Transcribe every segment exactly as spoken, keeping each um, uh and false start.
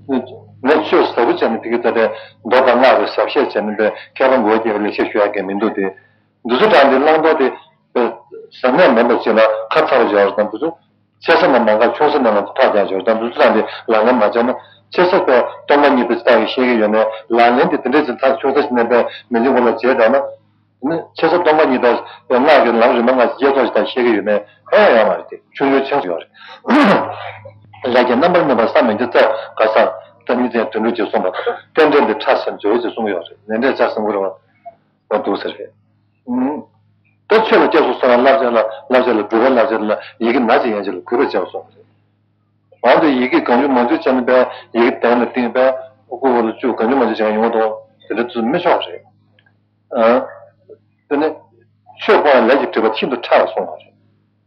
ངས་ཆོས་ཟབ་པོ་བྱས་ནས་དེ་གི་ད་ལྟའི་མདོ་དང་སྔགས་ཀྱི་ཟབ་བཤད་བྱས་ནས་པའི་མཁས་པ་མགོ་བོ་དགྱེ་བའི་ལེགས་བཤད་ཞུ་ཡག་གི་མི་འདུག་སྟེ། འདི་ཚོ་དྲངས་ཏེ་བླང་དོར་དེ་ཟབ་གནད་མིན་པ་ཅིག་ལ་ཁ་ཚ་བ་སྦྱོར་དང་། འདི་ཚོ་ཆེ་ས་ན་མ་འགག་ཆུང་ས་ན་ལ་ཐག་རྒྱག་སྦྱོར་དང་། འདི་ཚོ་དྲངས་ཏེ་ལག་ལེན་མ་བྱས་ན། ཆེ་ས་པའི་སྟོང་པ་ཉིད་དེ་ཅི་ལྟ་བུ་ཤེས་ཀྱི་ཡོད་ནའི་ལག་ལེན་དེ་དེ་འདྲས་ཅིག་ཐག་ཆུང་ས་ཞིག་ནས་པའི་མི་ལུས་ངོ་ལ་བྱས་བསྡད་ན། ནི་ཆེ་ས་སྟོང་པ་ཉིད་དང་སྔགས་ཀྱི་ལམ་རིམ་པ་ལྔ་བརྒྱད་ཐོག་ཞིག་དང་ཤེས་ཀྱི་ཡོད་ནའི་ཕན་ཡང་ཡོད་མ་རེད་དེ། ཆུང་ཆུང་ཆེན་སུ་ཡོད་རེད། ལས་ཀྱི་རྣམ་པར་སྨིན་པ་བསམ་མི་འགྱུར་རྩེ་ག་ས་ད་ཉིད་ཅན་དོན་གྲུབ་ཀྱིས་གསུངས་པ་དང་། རྟེན་འབྲེལ་འདི་ཕྲ་ཞིང་མཛོད་ཅེས་གསུངས་ཡོད་རེད། ལས་འབྲས་ཆ་གསུམ་གྱི་རེད་བ། འོ་འདུག་ཟེར་རེད། ད་ཆོས་ལ་སྐྱབས་སུ་སོང་བའི་བསླབ་བྱ་ལ་བསླབ་བྱ་ལ་སྒྲུབ་པའི་བསླབ་བྱ་ལ་ཡི་གེ་ན་ཅིག་ཡན་ཆད་ལ་གུས་པར་བྱ་བ་གསུངས་པ་རེད། འོན་ཏེ་ཡི་གེ་གང་བྱུང་མང་བྱུང་བྱས་ནས་པའི་ཡི་གེ་གདན་ལ་བཏིང་པའི་སྐུ་འོག་ལ་བཅུག་གང་བྱུང་མང་བྱུང་བྱས་ཡོང་དང་དེ་འདྲ་ཚུལ་མི་ཆོག་རེད། ཨ། དེ་ནི་ཆོས་སྤོང་བའི་ལས་ཀྱི་སྒྲིབ་པ་ཤིན་ཏུ་ཕྲ་བ་གསུངས་པ་རེད།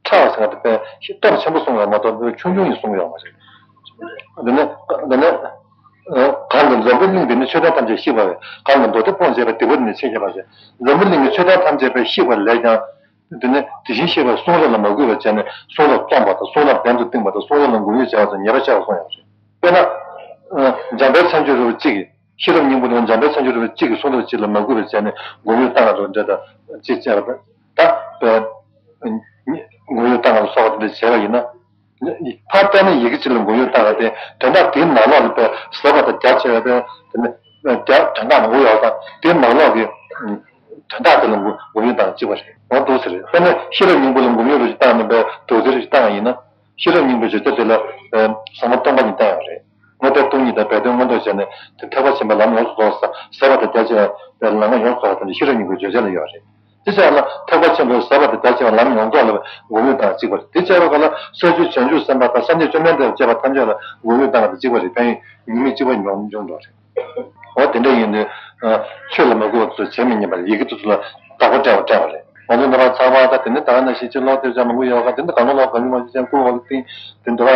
ཕྲ་བ་ཟེར་བ་དེ་དཔེ་སྟོབས་ཆེན་པོ་གསུངས་ཡོད་མ་གཏོགས་ཆུང་ཆུང་ཡིན་གསུངས་ཡོད་མ་རེད། དེ་ནི་དེ་ནི་ཨ། གང་གིས་འཛམ་བུ་གླིང་འདི་ནི་ཆོས་ལྡན་ཐམས་ཅད་བཤིག་པ་བས། གང་གིས་མདོ་སྡེ་སྤོང་བྱས་པ། སྡིག་པ་འདི་ནི་ཆེས་ཆེ་བ་ཞེས། འཛམ་བུ་གླིང་གི་ཆོས་ལྡན་ཐམས་ཅད་པའི་བཤིག་པ་ལས་ཀྱང་། དེ་ནི་དེ་བཞིན་གཤེགས་པའི་གསུང་རབ་ལ་མ་གུས་པར་བྱས་ནས་གསུང་རབ་བཙོངས་པ་དང་། གསུང་རབ་གདན་དུ་བཏིང་པ་དང་། གསུང་རབ་ལ་མགོ་ཡུ་བྱས་པ་དང་ཉེས་པ་ཆེ་བ་གསུངས་ཡོད་རེད། དཔེར་ན། ཨ། འཇམ་དཔལ་མཚན་བརྗོད་རིན་པོ་ཆེ་གིས། ཤེས་རབ་སྙིང་པོ་ནི་འཇམ་དཔལ་མཚན་བརྗོད་རིན་པོ་ཆེ་གིས་གསུང་རབ་ཅིག་ལ་མ་གུས་པར་བྱས་ནས་མགོ་ཡུ་བཏང་བ་དང་འདྲ་དང་ཅིག་བྱས་པ་དང་། ད་མགོ་ཡུ་བཏང་བ་ལ་སོགས་པ་དེ་འདྲ་བྱས་པ་ཡིན་ན། ཕར་བལྟས་ན་ཡི་གེ་གཅིག་ལ་མགོ་ཡུ་བཏང་བ་དེ་དོན་དག་དེའི་ནང་ལོགས་ལ་པའི་ཟབ་པ་དང་རྒྱ་ཆེ་བ་དེ་དེ་ནི་རྒྱ་དོན་དག་མང་པོ་ཡོད་དང་། དེའི་ནང་ལོགས་ཀྱི་དོན་དག་དེ་ལ་མགོ་མགོ་ཡུ་བཏང་གཅིག་པ་རེད། འོ་འདུག་ཟེར་རེད། དཔེར་ན་ཤེས་རབ་སྙིང་པོ་ལ་མགོ་ཡུ་རུ་ཅིག་བཏང་ནས་པའི་རྡོག་རྫིས་རུ་ཅིག་བཏང་བ་ཡིན་ན། ཤེས་རབ་སྙིང་པོའི་བརྗོད་བྱ་དེ་ལ་ཟབ་མོ་སྟོང་པ་ཉིད་བསྟན་ཡོད་རེད། དངོས་པོ་སྟོང་ཉིད་དང་སྦས་དོན་མངོན་རྟོགས་བྱས་ནས་དེ་ཐེག་པ་ཆེན་པོའི་ལམ་ཡོངས་སུ་རྫོགས་ས། ཟབ་པ་དང་རྒྱ་ཆེ་བའི་ལམ་ཡོངས་སུ་རྫོགས་པ་དེ་ནི་ཤེས་རབ་སྙིང་པོའི་བརྗོད་བྱ་ལ་ཡོད་རེད། དེ་ཕྱིར་ལ་ཐེག་པ་ཆེན་པོའི་ཟབ་པ་དང་རྒྱ་ཆེ་བའི་ལམ་ཡོངས་རྫོགས་ལ་མགོ་ཡུ་བཏང་བ་གཅིག་པ་རེད། དེ་ཕྱིར་བ་ག་ལ་སངས་རྒྱས་བྱང་ཆུབ་སེམས་དཔའ་དང་སངས་རྒྱས་བཅོམ་ལྡན་འདས་དང་བཅས་པ་ཐམས་ཅད་ལ་མགོ་ཡུ་བཏང་བ་དང་གཅིག་པ་རེད། ཕན་ཡོན་ཉེས་དམིགས་གཅིག་པ་ཡོང་འབྱུང་འགྲོ་རེད། འོ་དེ་འདྲ་ཡིན་དུས། ཆོས་ལ་མ་གུས་པ་ཚོས་བྱེད་མི་ཉན་པར་ཡི་གེ་དེ་ཚོ་ལ་བདག་པོ་སྤྲད་པ་སྤྲད་པ་རེད། ང་ཚོ་འདི་བར་ཚགས་པར་ད་དེ་ནི་ད་ག་ནང་བཞིན་ཅི་ལོག་སྟེར་བྱ་མང་པོ་ཡོད་ག་དེ་ནི་གང་ལོག་ལོག་གང་ལོག་ཅན་ཀུ་བ་ལ་བཏིང་དེ་འདི་བ་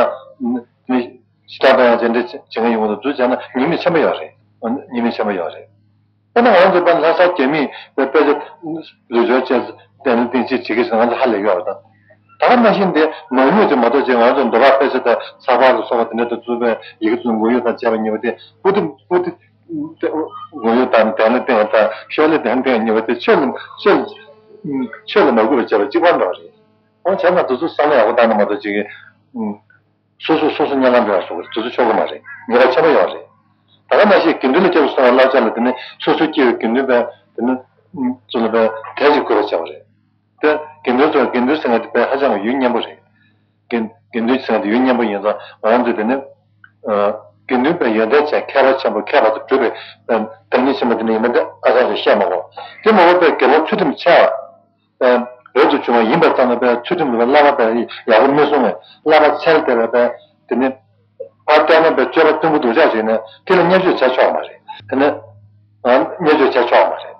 ནི་ཞི་དྲག་པ་ཡང་དེ་འདྲ་བྱེད་མཁན་ཡོང་བ་དང་འཛུལ་བྱས་ན་ཉེས་དམིགས་ཆེན་པོ་ཡོད་རེད། ཉེས་དམིགས་ཆེན་པོ་ཡོད་རེད། ད་ནི་ང་ཚོ་དཔེར་ན་ལྷ་ས་རྒྱ་མིས་དཔེ་དཔེ་ཆ་ལུས་སྦྱོར་བཅས་དེ་ནི་བསྟན་ཅིག་བྱེད་ཀྱི་ཟེར་ང་ཚོ་ཧ་ལས་ཡོད་རེད། ད་ག་ནང་བཞིན་དེ་ནོར་ཉུག་ཅིག་མ་གཏོགས་ཅིག་ང་ཚོ་འདི་བ་དཔེ་ཆ་དང་ཚགས་པར་ལ་སོགས་པ་དེ་འདྲ་དང་བཙུགས་པའི་ཡི་གེ་ཚོ་མགོ་ཡུ་དང་བཅས་པ་ཉེས་པ་དེ་པུ་ཏི་པུ་ཏི། དེ་ངོ་ཡོད་དང་དོན་ལ་བརྟེན་པ་དང་ཤོག་ལེ་དོན་ལྡན་ཉེ་བ་དེ་ཆོས་ལ་ཆོས་ལ་ཆོས་ལ་མ་གུས་པར་བྱས་པ་གཅིག་པ་འདྲ་བ་རེད། འོ་བྱས་ན་དེ་ཚོ་བསམ་བློ་ཡག་པོ་བཏང་ན་མ་གཏོགས་ཅིག་གིས་སོ་སོ་སོ་སོ་གཉའ་ལམ་འགྲོ་ཡག་སོགས་དེ་ཚོ་ཆོག་གི་མ་རེད། ཉེས་པ་ཆེན་པོ་ཡོད་རེད། ད་ག་ནང་བཞིན་དགེ་འདུན་ལ་སྐྱབས་སུ་སོང་བའི་བསླབ་བྱ་ལ་དེ་ནི་སོ་སོའི་སྐྱེ་བོའི་དགེ་འདུན་པས་དེ་ནི་ཚུར་ལ་བས་དལ་གྱིས་གུས་པར་བྱ་བ་རེད། དེ་དགེ་འདུན་ཚོ་དགེ་འདུན་ཟེར་མཁན་དེ་དཔེ་ཧ་ཅང་གི་ཡུལ་སྙན་པོ་རེད། དགེ་དགེ་འདུན་ཟེར་མཁན་དེ་ཡུལ་སྙན་པོ་ཡིན་ཙང་ང་རང་ཚོས་དེ་ནི། ཨ། དགེ་འདུན་པའི་ཡོན་ཏན་ཅན་མཁས་པ་ཆེན་པོ་མཁས་པ་དང་གྲུབ་པའི་བདག་ཉིད་ཆེན་པོ་དེ་ནི་ཡིན་པ་འདི་ཨ་ཅག་གིས་བཤད་མ་དགོས། དེ་མ་འོངས་པའི་དགེ་སློང་ཚུལ་ཁྲིམས་འཆལ་བ་རབ་ཏུ་བྱུང་བ་ཡིན་པ་ཙམ་ལ་དཔེ་ཚུལ་ཁྲིམས་ལ་བསླབ་པ་དཔེ་ཡག་པོ་མི་སྲུང་བས་བསླབ་པ་འཆལ་བསྡད་པ་དཔེ་དེ་ནི། ཕར་བལྟས་ན་དཔེ་སྤྱོད་པ་རྩུབ་པོ་སྡུག་ཅག་ཞིག་ནི་དེ་ལ་བརྙས་བཅོས་བྱ་ཆོག་མ་རེད། དེ་ནི། ཨ། བརྙས་བཅོས་བྱ་ཆོག་མ་རེད།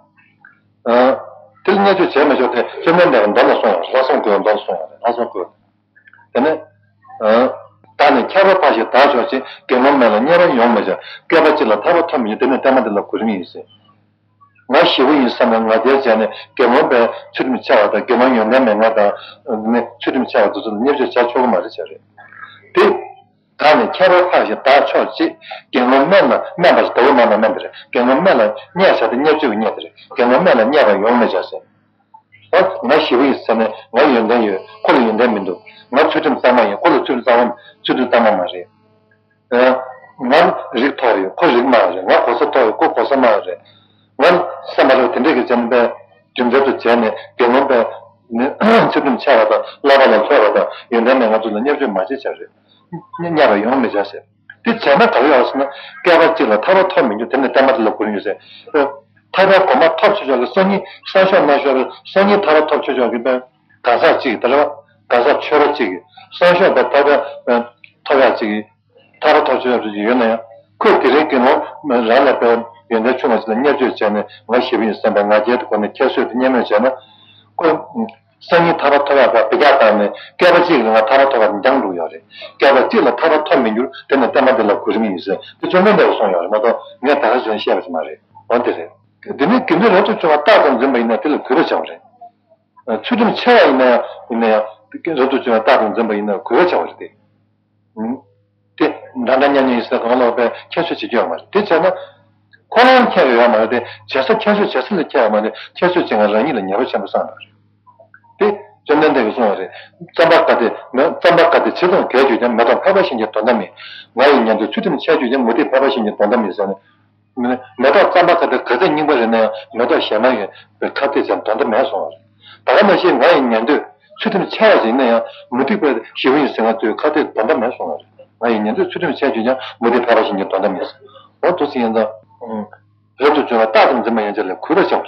ཨ། དེ་ལ་བརྙས་བཅོས་བྱས་མི་ཆོག་དེ་བཅོམ་ལྡན་འདས་ཀྱིས་མདོ་ལ་གསུངས་ཡོད་རེད། ལྷག་བསམ་དགོས་མདོ་ལ་གསུངས་ཡོད་རེད། ལྷག་བསམ་དགོས། དེ་ནི། ཨ། བདག་ནི་མཁས་པ་ཕ་ཞིག་བདག་ཆོག་ཅིག་དགེ་སློང་དམན་ལ་བརྙས་པ་ཡོང་མི་བྱ། བསྐལ་པ་གཅིག་ལ་ཐར་པ་ཐོབ་མི་འགྱུར། དེ་ནི་བསྟན་པ་འདི་ལ་གོ་རིམ་ཡིན་ཟེར། ང་ཞེ་པོ་ཡིན་བསམ་ནས་ང་རྒྱལ་བྱས་ནས་དགེ་སློང་པས་ཚུལ་ཁྲིམས་འཆལ་བ་དང་། དགེ་སློང་ཡོན་ཏན་མེད་ང་དང་ནི་ཚུལ་ཁྲིམས་འཆལ་བ་དེ་ཚོ་ལ་བརྙས་བཅོས་བྱ་ཆོག་གི་མ་རེད་ཟེར་རེད། དེ། བདག་ནི་མཁས་པ་ཕ་ཞིག་བདག་ཆོག་ཅིག་དགེ་སློང་དམན་ལ་དམན་པ་ཞིག་ད་བུ་མ་ན་དམན་པ་རེད། དགེ་སློང་དམན་ལ་བརྙས་བྱ་སྟེ་བརྙས་བཅོས་ཀྱི་བརྙས་དེ་རེད། དགེ་སློང་དམན་ལ་བརྙས་པ་ཡོང་མི་བྱ་ཟེར། ཨ། ང་ཞེ་པོ་ཡིན་ཟེར་ནས་ང་ཡོན་ཏན་ཡོད། ཁོ་ལ་ཡོན་ཏན་མི་འདུག་ང་ཚུལ་ཁྲིམས་གཙང་མ་ཡིན། ཁོ་ལ་ཚུལ་ཁྲིམས་གཙང་མ་ཚུལ་ཁྲིམས་གཙང་མ་མ་རེད། ཨ། ང་རིགས་མཐོ་ཡོད། ཁོ་རིགས་དམའ་རེད། ང་གོ་ས་མཐོ་ཡོད། ཁོ་གོ་ས་དམའ་རེད། ང་སེམས་པ་རེད་དེ་འདྲས་ཀྱི་བྱས་ནས་པས་རྒྱུ་མཚན་དུ་བྱས་ནས་དགེ་སློང་པས་ནི་ཚུལ་ཁྲིམས་འཆལ་བ་དང་བསླབ་པ་ལ་ལྷོད་པ་དང་ཡོན་ཏན་མེད་ང་ཚོ་ལ་བརྙས་བཅོས་མ་བྱེད་བྱ་རེད། བརྙས་པ་ཡོང་མི་བྱ་ཟེར། དེ་བྱས་ན་ག་རེ་ཡོང་ཟེར་ན་བསྐལ་པ་གཅིག་ལ་ཐར་པ་ཐོབ་མི་འགྱུར། དེ་ནི་བསྟན་པ་འདི་ལ་གོ་རིམ་ཡོད་ཟེར། ཐར་པའི་གོ་འཕང་ཐོབ་ཆོག་ཆོག་གི་སང་ཉིན་སང་ཞོགས་གནངས་ཞོགས་སང་ཉིན་ཐར་པ་ཐོབ་ཆོག་ཆོག་གི་པས་གང་ཟག་གཅིག་གིས་ད་རེད་བ། གང་ཟག་ཆོས་པ་གཅིག་གིས་སང་ཞོགས་པས་ཐར་པའི་ཐོབ་ཡག་གཅིག་གིས་ཐར་པ་ཐོབ་ཆོག་ཆོག་ཅིག་ཡོད་ན་ཡང་ཁོས་དེ་རིང་དགེ་སློང་རང་ལས་པའི་ཡོན་ཏན་ཆུང་བ་ཞིག་ལ་བརྙས་བཅོས་བྱས་ནས་ང་ཞེ་པོ་ཡིན་བསམ་པའི་ང་རྒྱལ་དུ་གོ་ནས་ཁྱད་གསོད་དུ་བརྙས་སྨོད་བྱས་ན། ཁོས་སང་ཉིན་ཐར་པ་ཐོབ་ཡག་པ་འབུད་རྒྱག་བཏང་ནས་བསྐལ་པ་གཅིག་ལ་ང་ཐར་པ་ཐོབ་པ་འགྱངས་འགྲོ་ཡོད་རེད། བསྐལ་པ་གཅིག་ལ་ཐར་པ་ཐོབ་མི་འགྱུར། དེ་ནི་བསྟན་པ་འདི་ལ་གོ་རིམ་ཡིན་ཟེར་དེ་བཅོམ་ལྡན་འདས་ཀྱིས་གསུངས་ཡོད་རེད་མ་གཏོགས་ངས་ད་ག་ཟེར་བཤད་པ་ཞིག་མ་རེད། འོ་དེ་རེད། དེ་ནི་དགེ་འདུན་རབ་ཏུ་བྱུང་བ་རྟག་ཏུ་འཛིན་པ་ཡིན་ན་དེ་ལ་གུས་པ་བྱ་བ་རེད། ཚུལ་ཁྲིམས་འཆལ་བ་ཡིན་ན་ཡང་ཡིན་ན་ཡང་རབ་ཏུ་བྱུང་བ་རྟག་ཏུ་འཛིན་པ་ཡིན་ན་གུས་པ་བྱ་བ་རེད་དེ། ཨུམ། དེ་ འདྲ་འདྲ་མཉམ་མཉམ་ཡིན་ཟེར་གང་ལོག་པའི་ཁྱད་གསོད་བྱེད་རྒྱུ་ཡོད་མ་རེད། དེ་བྱས་ན་ཁོ་རང་ཁྱད་ཡོད་མ་རེད་དེ། བྱེད་ས་ཁྱད་གསོད་བྱེད་ས་ལ་ཁྱད་ཡོད་མ་རེད། ཁྱད་གསོད་བྱེད་མཁན་རང་ཉིད་ལ་ཉེས་པ་ཆེན་པོ་བསགས་འདུག་རེད། དེ་བཅོམ་ལྡན་འདས་ཀྱིས་གསུངས་པ་རེད། རྩམ་པ་ག་དེ་མེ་རྩམ་པ་ག་དེ་ཇི་ཙམ་གས་གྱུར་ཀྱང་། མེ་ཏོག་ཕལ་པ་བཞིན་གྱི་དོན་དམ་ཡིན། ང་ཡི་ཉན་ཐོས་ཚུལ་ཁྲིམས་འཆལ་གྱུར་ཀྱང་། མུ་སྟེགས་ཕལ་པ་བཞིན་གྱི་དོན་དམ་ཡིན་ཟེར་ནས། མེ་ཏོག་རྩམ་པ་ག་དེ་ག་ཚད་རྙིང་པ་རེད་ན་ཡང་མེ་ཏོག་གཞན་མ་ཡི་ཁ་གཏད་ཅན་དོན་དམ་མེད་གསུངས་པ་རེད། ད་ག་ནང་བཞིན་ང་ཡི་ཉན་ཐོས་ཚུལ་ཁྲིམས་འཆལ་བ་ཞིག་ཡིན་ན་ཡང་མུ་སྟེགས་པ་ཞེ་པོ་ཡིན་ཟེར་མཁན་ཚོའི་ཁ་གཏད་དོན་དམ་མེད་གསུངས་པ་རེད། ང་ཡི་ཉན་ཐོས་ཚུལ་ཁྲིམས་འཆལ་གྱུར་ཀྱང་། མུ་སྟེགས་ཕལ་པ་ཞིག་ཡིན་ཀྱང་དོན་དམ་ཡིན་ཟེར། འོ་འདུག་སེ་ཡིན་ཙང་། རབ་ཏུ་བྱུང་བས་རྟག་ཏུ་འཛིན་པ་ཡན་ཆད་ལས་གུས་པར་བྱ་བ་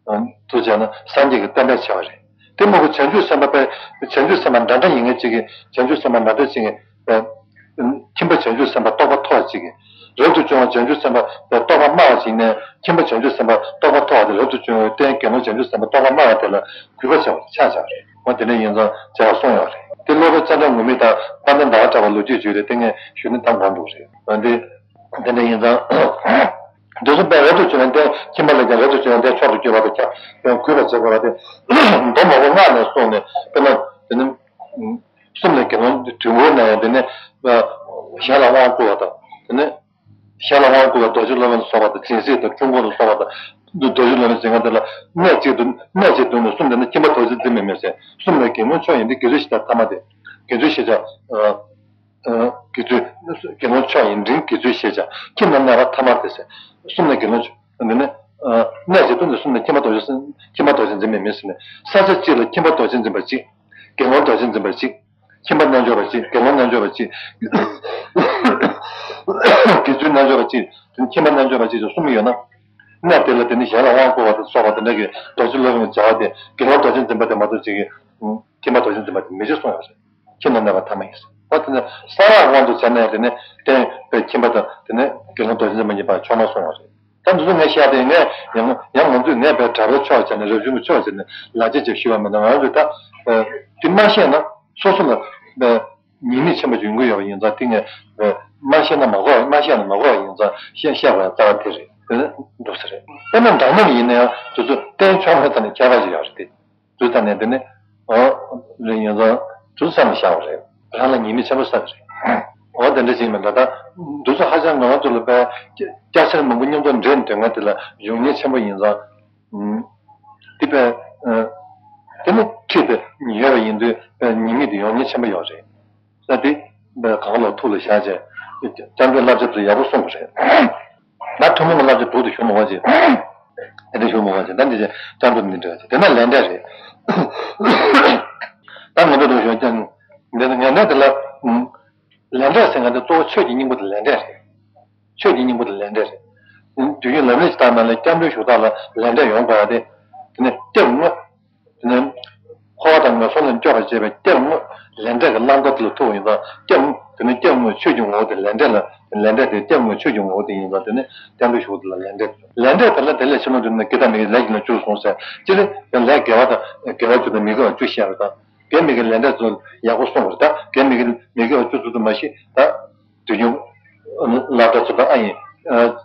རེད། དུ་བྱས་ན་སངས་རྒྱས་ཀྱི་བསྟན་པའི་ཆེ་བ་རེད། དེ་མ་གཏོགས་བྱང་ཆུབ་སེམས་དཔའ་པས་བྱང་ཆུབ་སེམས་དཔའ་འདྲ་འདྲ་ཡིན་མཁན་གཅིག་གིས། བྱང་ཆུབ་སེམས་དཔའ་འདྲ་འདྲ་གཅིག་གིས། ཁྱིམ་པ་བྱང་ཆུབ་སེམས་དཔའ་རྟོགས་པ་མཐོ་བ་གཅིག་གིས། རབ་ཏུ་བྱུང་བ་བྱང་ཆུབ་སེམས་དཔའ་རྟོགས་པ་དམའ་བ་ཞིག་ནས་ཁྱིམ་པ་བྱང་ཆུབ་སེམས་དཔའ་རྟོགས་པ་མཐོ་བ་དེ། རབ་ཏུ་བྱུང་བའི་རྟེན་དགེ་སློང་བྱང་ཆུབ་སེམས་དཔའ་རྟོགས་པ་དམའ་བ་དེ་ལ་གུས་པ་བྱ་བ་ཆགས་བཞག་རེད། འོ་དེ་འདྲ་ཡིན་ཙང་བྱ་བ་གསུངས་ཡོད་རེད། དེ་སློབ་དཔོན་ཙནྡྲ་ངུར་སྨྲིག་དང་དཔལ་ལྡན་ཟླ་བ་གྲགས་པ་ལོ་རྒྱུས་བརྗོད་རེད། དེ་ངས་ཞུས་ན་ད་འགོར་འདུག་རེད། འོན་ཏེ། དེ་འདྲ་ཡིན་ཙང་། དེ་ཚོ་དཔེ་རབ་ཏུ་བྱུང་བའི་རྟེན། ཁྱིམ་པ་ལ་ཀྱང་རབ་ཏུ་བྱུང་བའི་རྟེན་མཆོག་ཏུ་གྱུར་པ་དང་ཁྱབ་པའི་གུས་པར་བྱེད་དགོས་པ་དེ། མདོ་མང་པོ་སྔགས་ནས་གསུངས་ནས། དཔེར་ན་དེ་ནི་གསུམ་ལས་དགེ་སློང་དུས་འཁོར་ན་ཡང་། དེ་ནི་གཞན་ལ་དབང་བསྐུར་བ་དང་། དེ་ནི་གཞན་ལ་དབང་བསྐུར་བ་རྡོ་རྗེ་སློབ་དཔོན་ལ་སོགས་པ་དང་། སྦྱིན་སྲེག་དང་འཁྲུལ་འཁོར་ལ་སོགས་པ་དང་། རྡོ་རྗེ་སློབ་དཔོན་འཛིན་མཁན་དེ་ལ་གནས་གཅིག་ཏུ་གནས་གཅིག་ཏུ་ནི་གསུམ་དེ་ནི་ཁྱིམ་པ་རྡོ་རྗེ་འཛིན་པའི་མིང་ཟེར། གསུམ་ལས་དགེ་སློང་མཆོག་ཡིན་ཏེ། དགེ་ཚུལ་ཤེས་བྱ་ཐ་མ་སྟེ། དགེ་ཚུལ་ཤེས་བྱ། དགེ་ཚུལ། དགེ་སློང་མཆོག་ཡིན་ཏེ་དགེ་ཚུལ་ཤེས་བྱ། ཁྱིམ་ན་གནས་པ་ཐ་མ་སྟེ་ཟེར། གསུམ་ནི་དགེ་སློང་མཆོག་འདི་ནི། གནས་གཅིག་ཏུ་ནི་གསུམ་ནི་ཁྱིམ་པ་རྡོ་རྗེ། ཁྱིམ་པ་རྡོ་རྗེ་འཛིན་པའི་མིང་ཟེར་ནས། ས་ཆ་གཅིག་ལ་ཁྱིམ་པ་རྡོ་རྗེ་འཛིན་པ་གཅིག་དགེ་སློང་རྡོ་རྗེ་འཛིན་པ་གཅིག་ཁྱིམ་པ་རྣལ་འབྱོར་པ་གཅིག་དགེ་སློང་རྣལ་འབྱོར་པ་གཅིག་དགེ་ཚུལ་རྣལ་འབྱོར་པ་གཅིག་དེ་ནི་ཁྱིམ་པ་རྣལ་འབྱོར་པ་གཅིག་ཅེས་གསུམ་ཡོད་ན། གནས་དེ་ལ་དེ་ནི་གཞན་ལ་དབང་བསྐུར་བ་དང་སོགས་པ་དེ་འདྲ་གི་རྡོ་རྗེ་སློབ་དཔོན་གྱི་བྱ་བ་དེ། དགེ་སློང་རྡོ་རྗེ་འཛིན་པ་དེ་མ་གཏོགས་གཅིག་གིས་ཁྱིམ་པ་རྡོ་རྗེ་འཛིན་པ་དེ་མི་བྱེད་གསུངས་ཡོད་རེད། ཁྱིམ་ན་གནས་པ་ཐ་མ་ཡིན་ཟེར། འོ་དེ་ནི་གསང་སྔགས་དབང་དུ་བྱས་ན་ཡང་། དེ་ནི་རྟེན་དཔེ་ཁྱིམ་པ་དང་དེ་ནི་དགེ་སློང་རྡོ་རྗེ་འཛིན་པ་གཉིས་པ་ཆོག་མ་གསུངས་པ་རེད། ད་འདི་ཚོ་ངས་བཤད་དེ། ངས་ཡང་ཡང་ང་ཚོས་ངས་དཔེ་གྲྭ་པའི་ཕྱོགས་བྱས་ནས། རབ་བྱུང་གི་ཕྱོགས་བྱས་ནས་ལག་ཆ་ཅིག་ཞུས་པ་མིན་ན། ང་ཚོས་ད་དེ་མ་ཤེས་ན་སོ་སོ་ལ་ཉེས་དམིགས་ཆེན་པོ་ཡོང་གི་ཡོད་པ་ཡིན་ཙང་། དེ་ངས་མ་ཤེས་ན་མ་གོ་བ། མ་ཤེས་ན་མ་གོ་བ་ཡིན་ཙང་བཤད་བཤད་པ་རྩ་བ་དེ་རེད། དེ་ནི་འདུག་ས་རེད། དཔེར་ན་འབྲག་མོ་ཡིན་ན་ཡང་དེ་ཚོ་རྟེན་ཆོག་མེད་ཙམ་ནས་ཁྱད་པར་ཞིག་ཡོད་རེད་དེ། དུས་ད་ནས་དེ་ནི། ཨོ། རེད། ཡིན་ཙང་དུས་བསམ་བཞག་པ་རེད། རང་ལ་ཉེས་དམིགས་ཆེན་པོ་བསགས་རེད། ཨོ། དེ་འདྲ་ཞིག་མིན་ད། ད་འདུག་ཚོ་ཧ་ཅང་ང་རང་ཚོ་ལ་དཔེ་སྐྱ་སེར་མང་པོ་མཉམ་དུ་འདྲེས་འདོད་ང་དེ་ལ་ཡོང་ཉེན་ཆེན་པོ་ཡིན་ཙང་། ཨུམ། དེ་དཔེ། ཨ། དེ་ནི་ཁྲིད་དེ་ཡོད་པ་ཡིན་དུས་དཔེ་ཉེས་དམིགས་དེ་ཡོང་ཉེན་ཆེན་པོ་ཡོད་རེད། ས་དེ་གང་ལ་ཐུགས་ལ་བཞག་བྱས། སྐྱབས་འགྲོའི་བསླབ་བྱ་དེ་ཡག་པོ་གསུངས་པ་རེད། ད་ཐུན་མོང་གི་བསླབ་བྱ་དྲུག་དེ་ཞུ་མི་དགོས་ཅིག་དེ་འདྲ་ཞུ་མི་དགོས་ཅིག་ད་འདི་བྱས་སྐྱབས་འགྲོ་འདི་འདྲ་བྱས། དེ་ན་ལས་འབྲས་རེད། ད་ང་ཚོ་དུ་ཞུ་ཀྱང་འདི་ནི་ངན་འབྲས་དེ་ལ། ལས་འབྲས་ཟེར་མཁན་དེ་གཙོ་བོ་ཆོས་ཀྱི་སྙིང་པོ་དེ་ལས་འབྲས་རེད། ཆོས་ཀྱི་སྙིང་པོ་དེ་ལས་འབྲས་རེད། དུས་རྒྱུན་ལམ་རིམ་ཞིག་བཏང་ན་ལ་སྐྱབས་འགྲོའི་ཞུ་དག་ལ་ལས་འབྲས་ཡོང་དགོས་ཡ་དེ། དེ་ནི་སྐྱབས་དངོས། དེ་ནས་འཁོར་བ་དང་ངན་སོང་ལས་སྐྱོབ་པར་བྱེད་པའི་སྐྱབས་དངོས་ལས་འབྲས་ཀྱི་བླང་དོར་དེ་ལ་ཐུག་པ་ཡིན་ཙང་། སྐྱབས། དེ་ནས་སྐྱབས་དངོས་ཆོས་ཀྱི་ངོ་བོ་དེ་ལས་འབྲས་ལ། ལས་འབྲས་དེ་སྐྱབས་དངོས་ཆོས་ཀྱི་ངོ་བོ་དེ་ཡིན་ཙང་། དེ་ནས་སྐྱབས་འགྲོའི་ཞུ་དེ་ལ་ལས་འབྲས། ལས་འབྲས་དེ་ལ་དེ་ལས་ཆེ་ལོང་དུ་ནི་དགེ་དང་མི་དགེ་ལས་ཀྱི་ལན་བཅུ་གསུངས་ཟེར། སྤྱིར་ཡང་ལས་དགེ་བ་དང་དགེ་བ་བཅུ་དང་མི་དགེ་བ་བཅུ་བཤད་པ་དང་། དགེ་མི་དགེ་ལས་འབྲས་ཚོ་ཡག་པོ་གསུངས་པ་རེད། ད་དགེ་མི་དགེ་མི་དགེ་བ་བཅུ་ཚོ་ཚོ་མ་གཞི་ད། དུས་རྒྱུན་སློབ་གྲྭ་ཚོ་དང་། ཨ་ཡིན།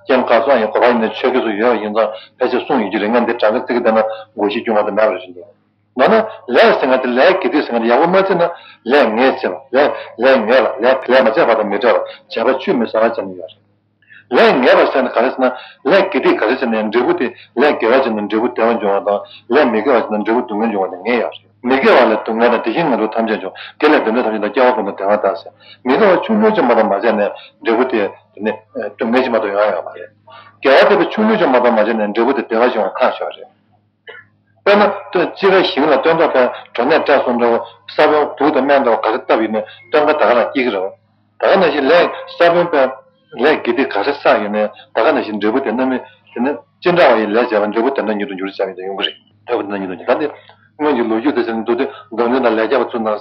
རྐྱེན་ཁག་སོགས། ཨ་ཡིན། གོ་བ་ཡིན་ན་ཆོས་སྐད་སོགས་ཡོད་པ་ཡིན་ཙང་ཕལ་ཆེར་གསུངས་ཡོད་ཀྱི་རེད། ང་འདི་དྲ་ག་ཙིག་གི་བལྟས་ན་དགོངས་གཞི་རྒྱུ་མ་དང་མེད་པ་རེད་འདུག་མ་ན་ལས་ཟེར་མཁན་དེ། ལས་དགེ་སྡིག་ཟེར་མཁན་དེ་ཡག་པོ་མ་བྱས་ན་ལས་ངན་བྱས་པ། ལས་ལས་ངན་པ། ལས་ལས་མ་བྱས་པ་དང་མི་འབྲལ་བ། བྱས་པ་ཆུད་མི་ཟ་བ་ཅན་ཡོད་རེད། ལས་ངན་པ་ཟེར་ན་ག་རེ་ཟེར་ན། ལས་དགེ་སྡིག་ག་རེ་བྱས་ན་ཡང་འབྲས་བུ་དེ། ལས་དགེ་བ་བྱས་ན་འབྲས་བུ་བདེ་བ་འབྱུང་བ་དང་། ལས་མི་དགེ་བ་བྱས་ན་འབྲས་བུ་སྡུག་བསྔལ་འབྱུང་བ་དེ་ངེས་ཡོད་རེད། མི་དགེ་བ་ལས་སྡུག་བསྔལ་དང་། དེ་བཞིན་ངན་འགྲོ་ཐམས་ཅད་འབྱུང་། དེ་ལས་བདེ་འགྲོ་ཐམས་ཅད་དང་། སྐྱེ་བ་ཀུན་ཏུ་བདེ་བ་དང་ཟེར། མི་དགེ་བ་ཆུང་ཉུང་ཅིག་མ་གཏོགས་མ་བྱས་ན་འབྲས་བུ་དེ་དེ་ནི་སྡུག་བསྔལ་ཅིག་མ་གཏོགས་ཡོང་ཡ་ཡོད་མ་རེད། དགེ་བ་དེ་བས་ཆུང་ཉུང་ཅིག་མ་གཏོགས་མ་བྱས་ན་འབྲས་བུ་དེ་བདེ་བ་འབྱུང་བ་ཐག་ཆོད་རེད། དཔེར་ན་སྤྱིར་ཞིང་ལ་སྟོན་ཐོག་པའི་གྲོ་ནས་བཀྲ་སོང་འདྲ་བོ། ས་བོན་དུག་དང་སྨན་འདྲ་བོ་ག་རེ་བཏབ་ཡིན་ནའི་སྟོན་ཁ་ད་ག་རང་སྐྱེ་གི་རེད། ད་ག་ནང་བཞིན་ལས་ས་བོན་པས་ལས་དགེ་སྡིག་ག་རེ་བསགས་ཡིན་ནའི་ད་ག་ནང་བཞིན་འབྲས་བུ་དེ་རྣམ་སྨིན། དེ་ནི་ཅི་འདྲ་བ་ཡི་ལས་བྱས་པ་འབྲས་བུ་དེ་འདྲ་ཉིད་དུ་འགྱུར་བྱ་ཡིན་དུ་ཡོང་གི་རེད། འབྲས་བུ་དེ་འདྲ་ཉིད་དུ་འགྱུར། ད་འདི་སྔོན་གྱི་ལོ་རྒྱུས་དེ་ཚོ་མདོ་སྡེ་མདོ་སྔོན་དང་ལས་རྒྱས་པ་ཚོ་ནང་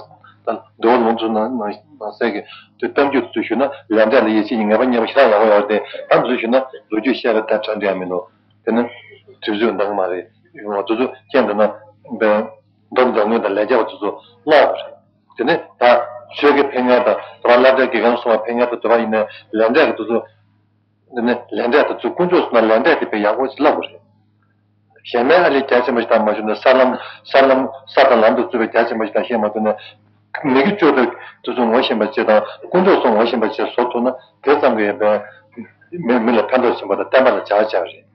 དང་། འདུལ་བ་ལུང་ཚོ་ནང་ནང་གསལ་གྱི་དེ་གཏམ་རྒྱུད་ཚོ་ཞུས་ན། ལས་འབྲས་ལ་ཡིད་ཆེས་ཀྱི་ངེས་པ་རྙེད་པ་ཞེ་དྲག་ཡག་པོ་ཡོད་རེད་དེ། ད་འདི་ཚོ་ཞུས་ན་ལོ་རྒྱུས་བཤད་པའི་ད་གྲ་འགྲིག་ཡ་མི་འདུག་དེ་ནི་དུས་ཚོད་འདང་མ་རེད། ཡོང་བ་དེ་ཚོ་རྐྱེན་དེ་ན་དཔེ་མདོ་མདོ་སྔོན་དང་ལས་རྒྱས་པ་དེ་ཚོ་བཀླགས་པ་རེད། དེ་ནས་ད་ཆོས་ཀྱི་ཕན་ཡོན་དང་། དེ་བ་བསླབ་གྲྭའི་དགེ་རྒན་གསུང་བ་ཕན་ཡོན་དང་། དེ་བ་ཡིན་ནའི་ལས་འབྲས་ཀྱི་དེ་ཚོ། དེ་ནས་ལས་འབྲས་དེ་ཚོ་དཀོན་མཆོག་གསུམ་ལ་ལས་འབྲས་དེ་དཔེ་ཡག་པོ་ཞིག་བསླབ་དགོས་རེད། གཞན་མའི་ཨ་ལས་རྒྱ་ཆེན་པོ་ཞིག་དང་མ་བྱུང་ན། ས་ལམ་ས་ལམ་ས་དང་ལམ་དུ་བཙུགས་པའི་རྒྱ་ཆེན་པོ་ཞིག་དང་བཤད་མ་ཐུབ་ན། མི་དགེ་བཅུ་དེ་དེ་ཚོ་ངོ་ཤེས་པ་བྱས་དང་དཀོན་མཆོག་གསུམ་ངོ་ཤེས་པ་བྱས་བཟོ་ཐུབ་ན་དེ་ཙམ་གྱིས་ཡོད་པའི་མི་མི་ལ་ཕན་ཐོགས་ཆེན་པོ་དང་བསྟན་པ་ལ་བྱ་བ་བྱ་བ་རེད།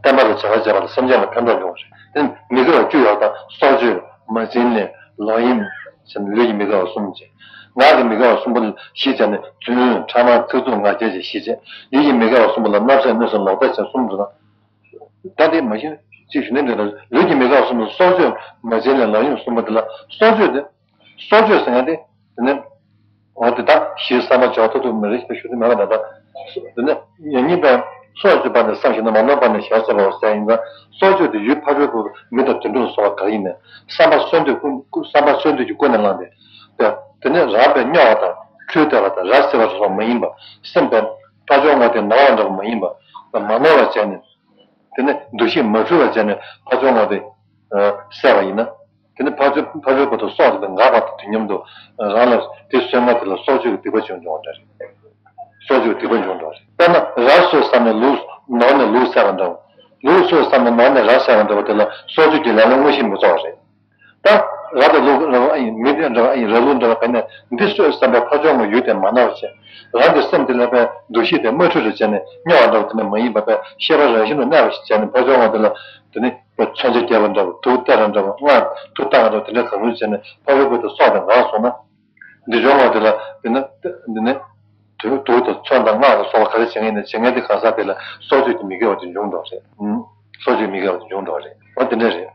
བསྟན་པ་ལ་བྱ་བ་བྱས་པ་ལ་སེམས་ཅན་ལ་ཕན་ཐོགས་ཡོང་བ་རེད། དེ་མི་དགེ་བ་བཅུ་ཡོད་དང་སྲོག་གཅོད་མ་བྱིན་ལེན་ལོག་གཡེམ་བྱས་ནས་ལུས་ཀྱི་མི་དགེ་བ་གསུམ་བྱས། ངག་གི་མི་དགེ་བ་གསུམ་པོ་བཞི་བྱས་ནས་རྫུན་ཕྲ་མ་ཚིག་རྩུབ་ངག་འཁྱལ་བྱས་བཞི་བྱས། ཡིད་ཀྱི་མི་དགེ་བ་གསུམ་པོ་ལ་བརྣབ་སེམས་གནོད་སེམས་ལོག་ལྟ་བྱས་གསུམ་བྱས་ན། ད་དེ་མ་གཞི་ཅིག་ཞུ་ནས་འདྲ་ལ་ལུས་ཀྱི་མི་དགེ་བ་གསུམ་ལ་སྲོག་གཅོད་མ་བྱིན་ལེན་ལོག་གཡེམ་གསུམ་པོ་དེ་ལ་སྲོག་གཅོད་དེ། སྲོག་གཅོད་ཟེར་ཡ་དེ་དེ་ནི་འོ་དེ་དག་གཞི་བསམ་པ་འཇོག་ཐུབ་ཐུབ་མི་རིགས་ཞུ་དུ་མེད་པ་ད་ལྟ་དེ་ནི་ཡང་གཉིས་པའི་སྲོག་གཅོད་པ་ནས་བསམ་ཞིག་ན་མ་ནོར་པ་ནས་ཞལ་གསོ་བའོ་ཟེར་ཡིན་ཙང་སྲོག་གཅོད་དེ་ཡུལ་ཕ་རོལ་པོ་མི་དང་དུད་འགྲོ་ལ་སོགས་པ་ག་ཡིན་ནས་བསམ་པ་གསོན་དུས་ཀུན་བསམ་པ་གསོན་དུས་ཀྱི་ཀུན་ནས་བསླངས་ཏེ་དེ་དེ་ནི་རགས་པའི་སྨྱོ་བ་དང་ཁྲུས་གཏོར་བ་དང་ར་བཟི་བ་སོགས་མ་ཡིན་པ་སེམས་དཔའ་ཕ་ཆོས་ངོ་དེ་ན་བ་འདྲ་བ་མ་ཡིན་པ་མ་ནོར་བ་བྱས་ནས། དེ་ནས་འདུ་ཤེས་མ་འཁྲུལ་བར་བྱས་ནས་ཕ་ཆོས་ངོ་དེ་བསལ་བ་ཡིན་ན། དེ་ནས་ཕ་ཆོས་ཕ་ཆོས་པོ་དང་སྲོག་དེ་འགག་པ་དང་དུས་མཉམ་དུ་རང་ལ་དེ་གསོད་ང་དེ་ལ་སྲོག་གཅོད་ཀྱི་སྡིག་པ་བྱུང་འགྲོ་བ་འདྲ་རེད། སྲོག་གཅོད་ཀྱི་སྡིག་པ་འབྱུང་འགྲོ་བ་རེད། དཔེར་ན་ར་གསོད་བསམ་ནས་ལུག་ནོར་ནས་ལུག་བསད་པ་འདྲ་བོ། ལུག་གསོད་བསམ་ནས་ནོར་ནས་ར་བསད་པ་འདྲ་བོ་དེ་ལ་སྲོག་གཅོད་ཀྱི་ལས་ལ་དངོས་གཞི་མི་ཚོགས་པ་རེད། ད་ར་དང་ལུག་འདྲ་བ་ཨ་ཡིན་མི་དེ་འདྲ་བ་ཨ་ཡིན་ར་ལུག་འདྲ་བ་ག་ནས་འདི་གསོད་བསམ་པའི་ཕ་ཆོས་ངོ་ཡུལ་དེ་མ་ན་བ་བྱས། རང་གི་སེམས་དེ་ལ་པའི་འདུ་ཤེས་དེ་མ་འཁྲུལ་རེ་བྱས་ནས་སྨྱོ་བ་འདྲ་བ་དེ་ནས་མ་ཡིན་པ་པའི་ཤེས་པ་རང་བཞིན་དུ་གནས་པ་ཞིག་བྱས་ནས་ཕ་ཆོས་ངོ་དེ་ལ་དེ་ནི་མཚོན་ཆ་རྒྱས་པ་འདྲ་བ་དུག་སྟེར་བ་འདྲ་བ་སྔགས་དུག་བཏང་བ་འདྲ་བ་དེ་འདྲ་གང་རུང་བྱས་ནས་ཕ་རོལ་པོ་དེ་སྲོག་དང་འགག་སོང་ན། འདི་སྦྱོང་བ་དེ་ལ་དེ་ན་དེ་ནི་དུག་དུག་དང་མཚོན་དང་སྔགས་ལ་སོགས་པ་ག་རེ་བྱེད་མཁན་ཡིན་ན་བྱེད་མཁན་དེ་གང་ཟག་དེ་ལ་སྲོག་གཅོད་ཀྱི་མི་དགེ་བ་དེ་འབྱུང་འགྲོ་རེད། ཨུམ། སྲོག་གཅོད་མི་དགེ་བ་དེ་འབྱུང་འགྲོ་རེད། འོ་དེ་འདྲ་རེད།